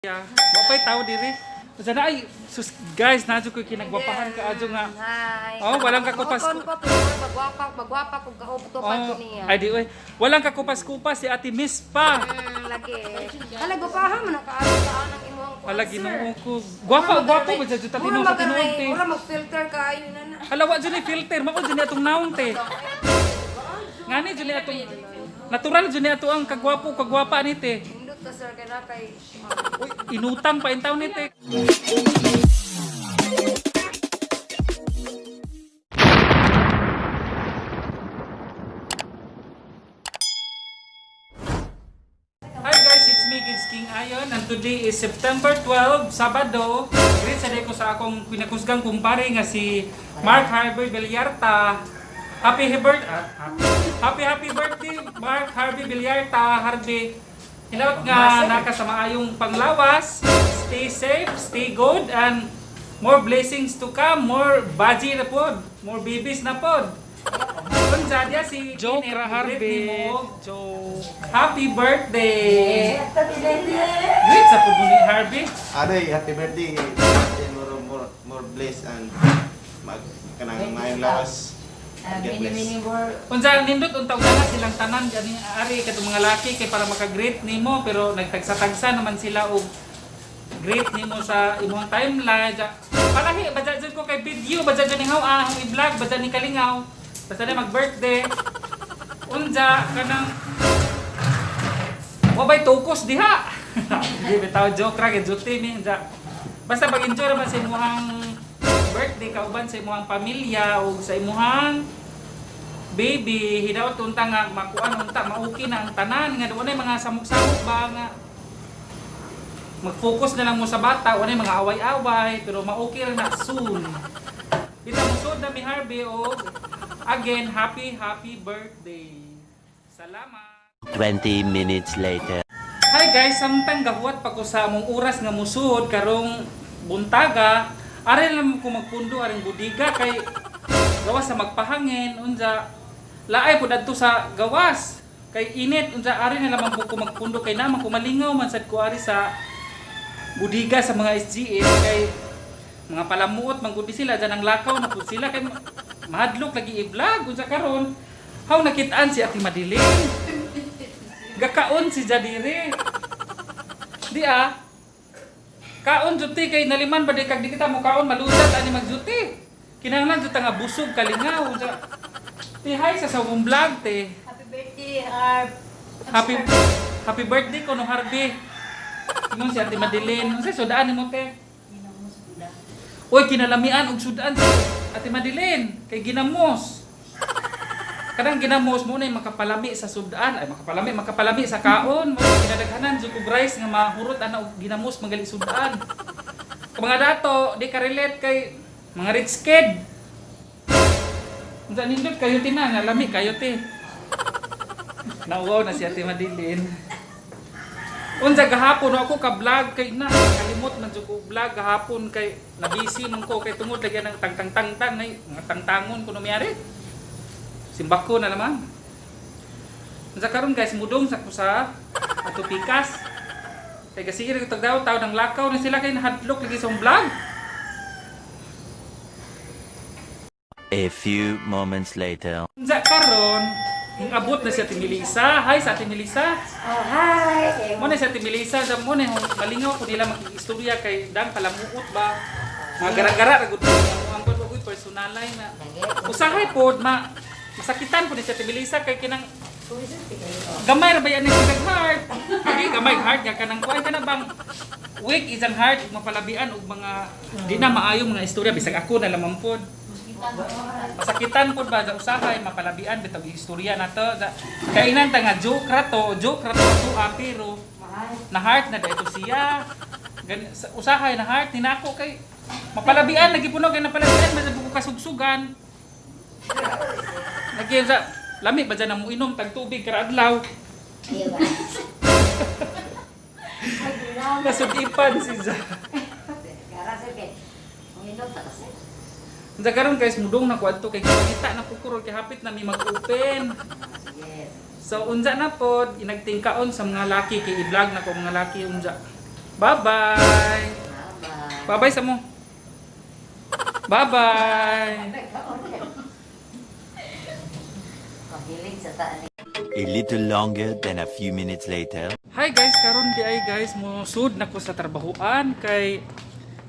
Yeah. Wa pa'y tao diri. Unsa na ay sus guys, naa jud ko'y kinagwapahan ka adyo nga. Hi. Oh, walang kakupas- Mukon ko pero magwapa, magwapa kog kaupto pa Oh, niya. ay di oy. Walang kakupas-kupas si Ate Miss pa. Lagi. Hala gwapaha man nakaabot ka ang imong kuan, Wala sir. Ginoo ko. Gwapa, gwapa ba jud ta tinuod sa tinuod te. Mura mag-filter kaayo na na. Hala wa jud ni filter, mao jud ni atong naong te. Ngani jud ni atong natural jud ni ato ang kagwapo kagwapa ni te. Indot ka sir kay na kay Uy, inutang pa intaw ni te. Hi guys, it's me, Kids King Ayon, and today is September 12, Sabado. Greet sa ko sa akong pinakusgang kumpare nga si Mark Harvey Villarta. Happy birthday, happy happy birthday Mark Harvey Villarta, Harvey. Hinaut nga naka sa maayong panglawas. Stay safe, stay good, and more blessings to come, more baji na pod, more babies na pod. Unsa diya si Joke Kenneth, ra greet Harvey. nimo. Joke. Happy birthday! Great sa po ni Harvey. Aday, happy birthday. More, more, more bless and mag kanang maayong lawas. God bless. Unsa nindot unta una silang tanan gani ari katong mga laki kay para maka-greet nimo pero nagtagsa-tagsa naman sila og greet nimo sa imong timeline. Palahi badya jud ko kay video, badya jud ning hawa ang i-vlog, badya ni kalingaw. Basta na mag-birthday. Unja kanang wa bay tukos diha. Di bitaw joke ra kay duty ni unja. Basta pag-enjoy ra man sa imong birthday kauban sa imong pamilya ug sa imong baby, hinaot unta nga makuan unta mauki na ang tanan nga dunay mga samok-samok ba nga mag-focus na lang mo sa bata, wala mga away-away, pero mauki ra na soon. Dito mo sud na mi Harvey og again happy happy birthday. Salamat. 20 minutes later. Hi guys, samtang gahuwat pa ko sa among oras nga musud karong buntaga, ari lang ko magpundo aring budiga kay gawas sa magpahangin unsa laay pud adto sa gawas kay init unsa ari na lamang po ko magpundo kay naman kumalingaw man sad ko ari sa budiga sa mga SGS kay mga palamuot man gud sila dyan ang lakaw na pud sila kay mahadlok lagi i-vlog unsa karon how nakitaan si Ate Madeline. Gakaon si Jadire. Di ah. Kaon jud ti kay naliman ba di kag di kita mo kaon malutat ani magjuti. Kinahanglan jud ta nga busog kalingaw. Unsa. Ti hi sa sa vlog te. Happy birthday, Harb. Happy happy birthday ko no Harvey. Ingon si Ate Madeline. Unsa sudaan nimo te? Uy, kinalamian og sudan si Ate Madeline kay ginamos. Kanang ginamos mo na yung makapalami sa sudan, ay makapalami, makapalami sa kaon, mo kinadaghanan jud og rice nga mahurot ana og ginamos magali sudan. Kung mga dato, di ka relate kay mga rich kid. Unsa nindot kayo tina, nga lami kayo te. Nauwaw na si Ate Madeline. Unsa gahapon ako ka vlog kay na kalimot man jud ko vlog gahapon kay nabisi man ko kay tungod lagi ng tang tang tang tang nay mga tangtangon kuno miyari. Simbako na naman. Unsa karon guys mudong sa kusa ato pikas. Kay kasi ra tagdaw taw ng lakaw na sila kay nahadlok lagi sa vlog. A few moments later. Unsa karon abot na si Ate Melissa. Hi sa Ate Melissa. Oh, hi. Mo na si Ate Melissa, sa mo na malingaw ko nila makikistorya kay dang palamuot ba. Mga gara-gara ra gud ang pud og personalay na. Usahay pod ma masakitan po ni si Ate Melissa kay kinang gamay ra ba yan ni siya heart. Agi gamay heart nga kanang kuan kana bang weak isang heart ug mapalabian og mga di na maayo mga istorya bisag ako na lamang pod. Masakitan pod ba sa usahay mapalabian bitaw istorya nato. Kainan ta nga joke ra to ato ah, pero na heart na dito siya. Usahay na heart ni nako kay mapalabian lagi puno kay napalabian man ko kasugsugan. Lagi sa lami ba dyan ang muinom tag tubig kara adlaw. Nasudipan si Ja. Unsa karon guys mudong na ko adto kay kita na po kay hapit na mi mag-open. So unsa na pod inagtingkaon sa mga laki kay i-vlog na ko mga laki unsa. Bye-bye. Bye-bye sa mo. Bye-bye. Mahilig sa taan. A little longer than a few minutes later. Hi guys, karon di ay guys mo sud na ko sa trabahoan kay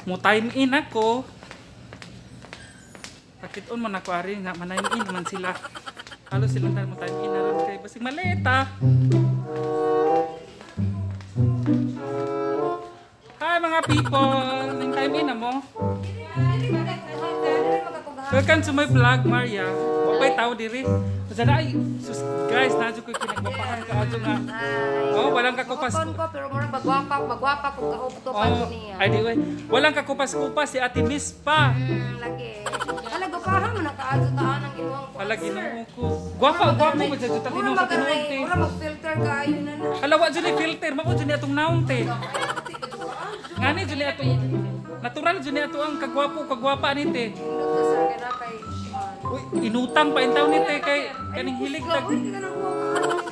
mo time in ako. Pakit-on man ako ari nga manime in man sila. Halo sila tayo mo time in aron kay basig maleta. Hi mga people, ning time in na mo. Welcome to my vlog, Maria. Wapay tao diri. Usa na ay sus guys, na jud ko kinagwapahan ka adto nga. Oh, walang kakupas. Kon ko pero murag magwapa, magwapa kung kaupto pa Oh, niya. ay di way. Walang kakupas-kupas si Ate Miss pa. Lagi. Hala gwapaha man nakaadto taan ang imuhang kuan, Hala sir. Ginoo ko. Gwapa, gwapa mo jud ta Mura tinuod sa tinuod magaray, te. mura mag-filter kaayo na na. Hala wa jud ni filter, mao jud ni atong naong te. Ngani jud ni atong natural jud ni ato ang kagwapo kagwapa ni te. Indot ka sir kay na kay Uy, inutang pa intaw ni te kay kaning hilig tag. Uy, ka nang buhok.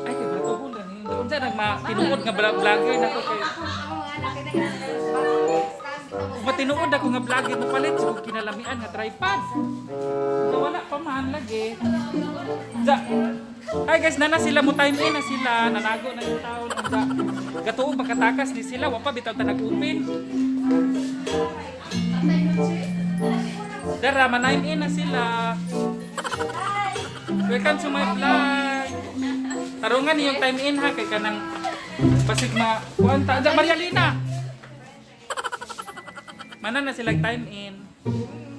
Ay, kay matuhol na ni. Unsa nang tinuod nga vlogger nako kay. Ako mga anak kay nang Matinuod ako nga vlogger mo palit sa kinalamian nga tripod. So wala pa man lagi. Ja. Hi guys, nana sila mo time in na sila, nanago na yung taon. Unsa. Gatuo makatakas ni sila, wa pa bitaw ta nag-open. Dara, manime in na sila. Welcome to my vlog. Tarungan niyong time in ha kay kanang basig ma kuan ta. Ja, Maria Lina. Mana na sila time in.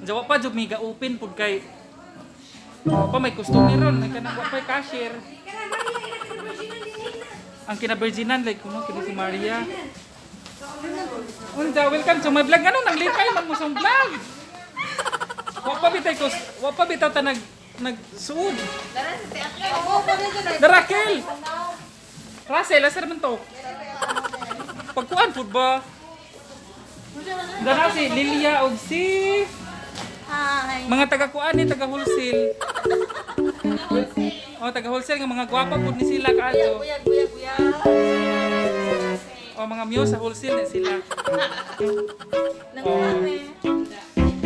Jawa pa jud miga open pud kay wa pa may customer ron, may kanang wa pa cashier. Ang kina-virginan like kuno kini si Maria. Unja, welcome to my vlog. Ano nang lipay man mo sa vlog? Wa pa bitay ko, wa pa bitaw ta nag nagsuod. Darakel. Russell, asa naman to? Pagkuan pud ba? Dara si Lilia og si Hi. mga taga-kuan ni taga wholesale. Oh, taga wholesale nga mga gwapa pud ni sila kaadto. Kuya, kuya, kuya. Oh, mga muse sa wholesale ni sila. Oh.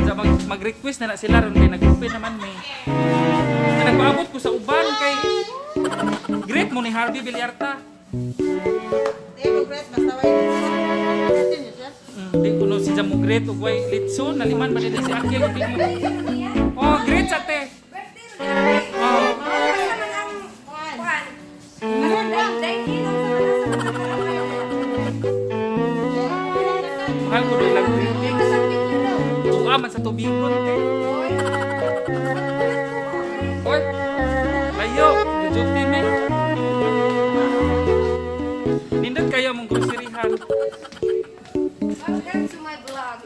Sa mag-request na na sila ron kay nag-open naman mi. Na nagpaabot ko sa uban kay great mo ni Harvey Villarta. Di ko no si Jamu great ug way litson naliman ba din si Akil di mo. Oh, great sa te. Oh, mahal ko lang greetings. Tuwa man sa tubigon te. Oy. Layo, duty me. Nindot kayo mong groceryhan. Welcome to my vlog.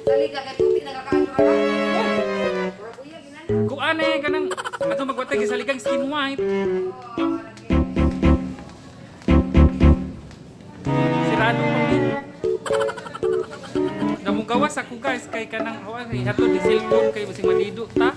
Dali ka kay puti nagkakaano ka. Murag uyag ginana. Kuan eh kanang ato magwatay sa ligang skin white. Sirado pa mi. Namugawas ako guys kay kanang hawa kay hatod di cellphone kay basig malido ta.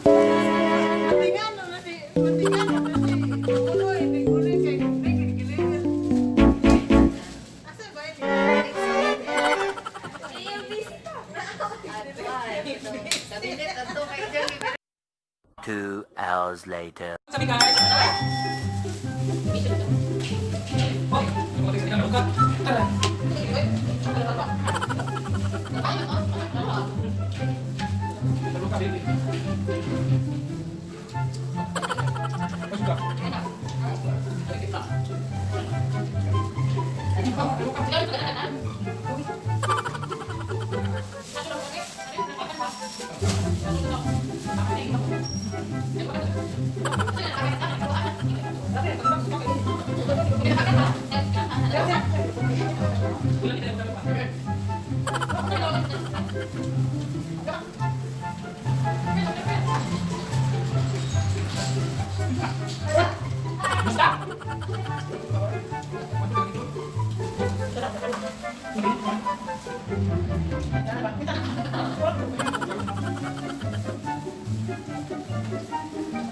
2 hours later. Sabi guys. Oh, tara. Luka, baby. Masuk ka.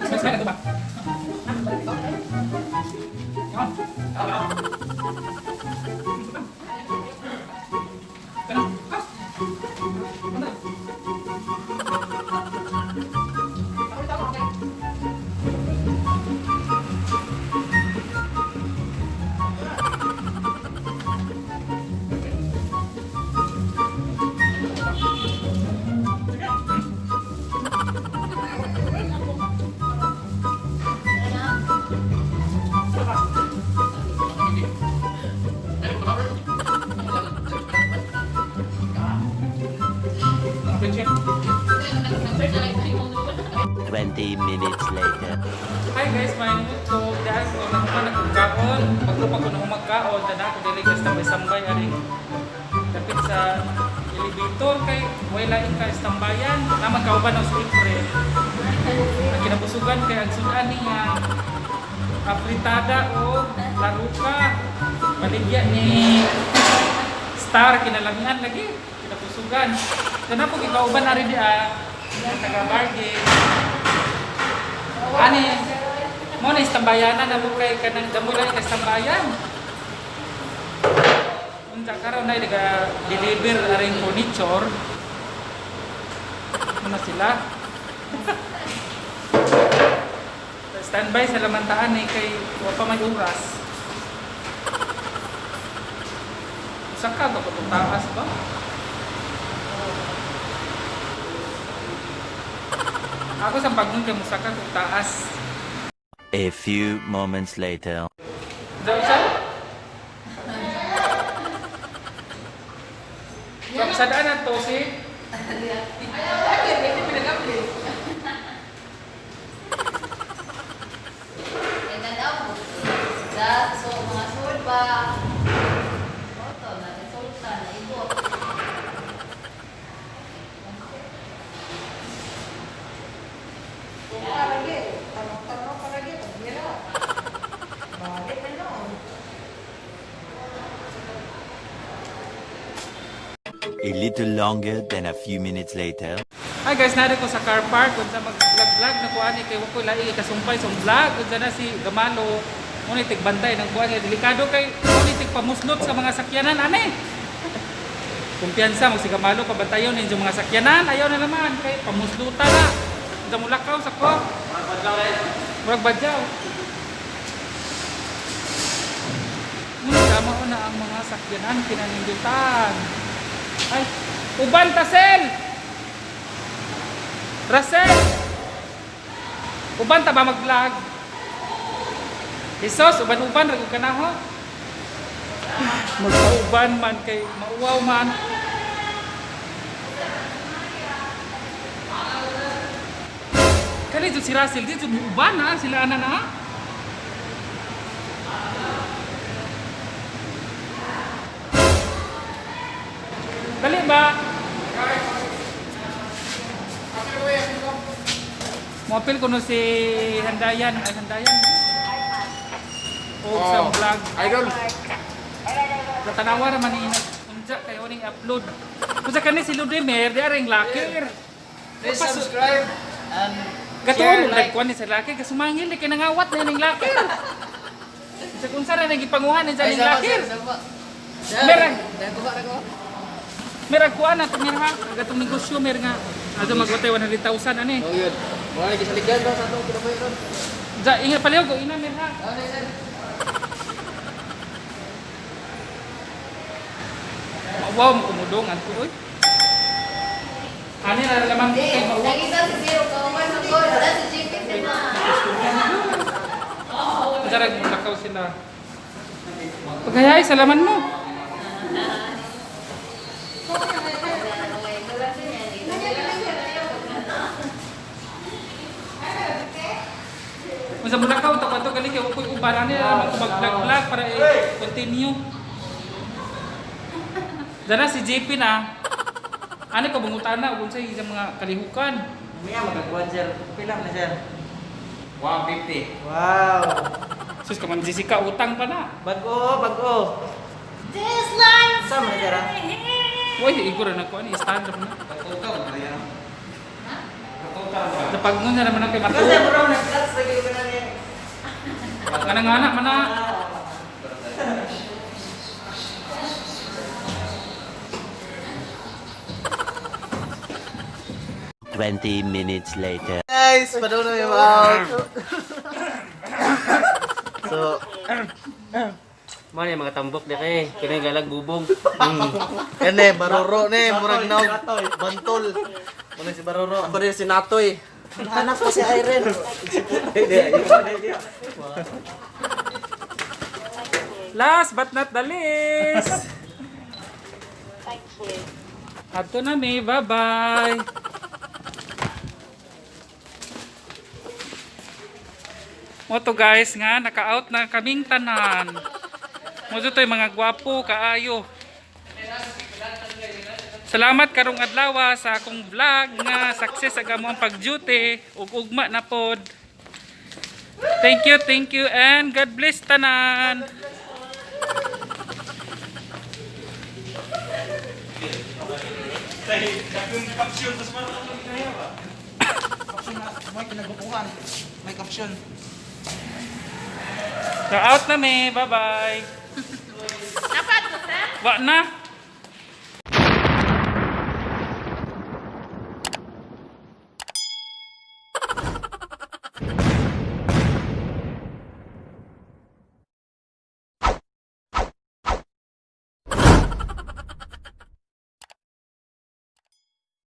Mas may ba? Come on. 20 minutes later. Hi guys, may muto. Dahil ko nakuha na kong kaon. Paglupa ko na magkaon, tanda ko dili ka tambay-sambay aring dapit sa elevator kay way lain ka istambayan. Naman kauban ang si Efren. Ang kinabusugan kay ang sudan niya afritada o laruka. Baligya ni Star kinalamian lagi kinabusugan. Tanda po gikauban ari di ah taga bargain. Ani, mo na istambayanan na mo kay kanang damo lang ka istambayan. Unsa karon na naga deliver aring furniture. Ano na sila? Standby sa lamantaan eh kay wa pa may oras. Usa ka ba kung taas ba? Ako sa pagnon kay musaka kung taas. A few moments later. Diyan sa? Sa daan na to si So, mga sulba. Oto, na resulta, na ibot. Tanong-tanong ka lagi, pagbira. Bakit na noon? A little longer than a few minutes later. Hi guys, nari ko sa car park unsa mag-vlog-vlog na kuan ni kay wa ko lahi kasumpay sa vlog unsa na si Gamalo ngunit tigbantay ng kuan delikado kay ngunit tigpamuslot sa mga sakyanan ani. Kumpiyansa mo si Gamalo pabantayon ninyo mga sakyanan ayaw na naman kay pamusluta na. Unsa mulakaw sa ko? Murag badyaw. Ngunit tama ko na ang mga sakyanan kinanindutan. Ay, uban tasel! Russell! Uban ta ba mag-vlog? Jesus, uban-uban ra gud ka na ho. Magkauban man kay mauwaw man. Kani jud si Russell, di jud uban na sila ana na. Dali ba? Moapil ko no si Handayan, ay Handayan. O sa vlog. Idol. Katanawa ra man ni unja kayo ning upload. Unsa kani si Ludemer, di aring lakir. Please subscribe and Gatuon share, mo like. nagkuan ni sa lakir kasumangil di kay nangawat na ning lakir. Sa unsa ra nang gipanguhan ni sa Ay, ning sama, lakir. sir, sama. Sir, Meron. Nagkuha, nagkuha. Merag kuan na mer ha, gatong negosyo mer nga ato magwatay 100,000 ani. Oh, yun. Wala lagi sa ligyan ba sa atong kinabuhi ron? Ja ingat paliw ko ina mer ha. Ah, sir, sir. Wow, mo kumudong anto oy. Ani ra lamang ko kay mauwaw. Nakita si Zero, kauban sa ko. Wala si JP sila. Darag mo lakaw sila. Pagkayay, salaman mo. Unsa mo lakaw ta kwadto gali kay ukoy uban ani ra man ko mag-vlog-vlog para i-continue. Dara si JP na. Ani ko bangutana ug unsay sa mga kalihukan. Maya magagawa sir. Pila na sir. 150. Wow. Sus ka Ma'am Jessica utang pa na. Bago, bago. This life! Sama na sir ah. Uy, igor na ko ani stand up na. Napagnon na naman ang kay Kasi Matu. bro, nag-class lagi ko na niya. Kanang anak man na. 20 minutes later. Guys, padung na yung out. So, Mano yung mga tambok na kay, kini galag bubog. yan eh, baruro ne, murag naog, bantol. Muna si baruro. Ako rin si Natoy. Anak ko si Irene. Last but not the least. Thank you. Adto na mi, bye-bye. Mo to guys nga naka-out na kaming tanan. Mo to'y mga gwapo kaayo. Salamat karong adlaw sa akong vlog nga success ag amo ang pag-duty ug ugma na pod. Thank you and God bless tanan. May kinagupuhan. May caption. So out na me. Bye-bye. Dapat ko, sir? Wa na.